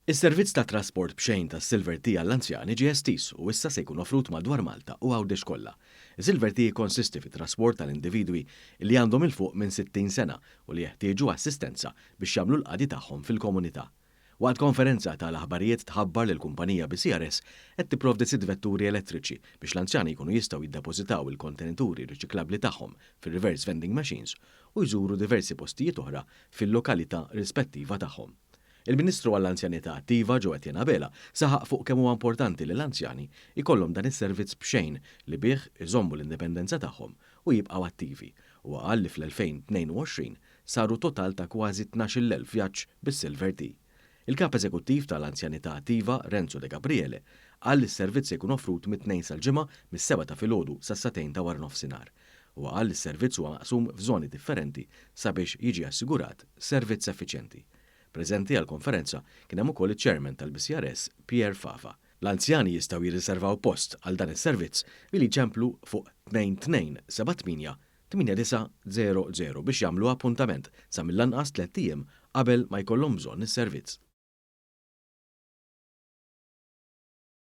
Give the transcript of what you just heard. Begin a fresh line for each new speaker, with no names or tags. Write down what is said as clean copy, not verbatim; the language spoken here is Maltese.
Is-servizz ta' trasport b'xejn tas-Silver T għall-anzjani ġie estiż u issa se jkun offrut madwar Malta u Għawdex kollha. Is-Silver T jikkonsisti fi trasport għal individwi li għandhom 'il fuq minn 60 sena u li jeħtieġu assistenza biex jagħmlu l-qadi tagħhom fil-komunità. Waqt konferenza ta' l-aħbarijiet tħabbar li l-kumpanija BCRS qed tipprovdi sitt vetturi elettriċi biex l-anzjani jkunu jistgħu jiddepożitaw il-kontenituri riċiklabbli tagħhom fir-reverse vending machines u jżuru diversi postijiet oħra fil-lokalità rispettiva tagħhom. Il-Ministru għall-Anzjanità Attiva Jo Etienne Abela saħaq fuq kemm huwa importanti li l-anzjani jkollhom dan is-servizz b'xejn li bih iżommu l-indipendenza tagħhom u jibqgħu attivi. Huwa qal li fl-2022 saru total ta' kważi 12,000 vjaġġ bis-Silver T. Il-Kap Eżekuttiv tal-Anzjanità Attiva, Renzo Degabriele, qal li s-servizz se jkun offrut mit-Tnejn sal-Ġimgħa mis-7 ta' filgħodu sas-sagħtejn ta' waranofsinhar. Huwa qal li s-servizz huwa maqsum f'żoni differenti sabiex jiġi assigurat servizz effiċjenti. Preżenti għall-konferenza kien hemm ukoll iċ-Chairman tal-BCRS Pierre Fava. L-anzjani jistgħu jirriservaw post għal dan is-servizz billi jċemplu fuq 2278 8900 biex jagħmlu appuntament sa mill-anqas tlett ijiem qabel ma jkollhom bżonn is-servizz.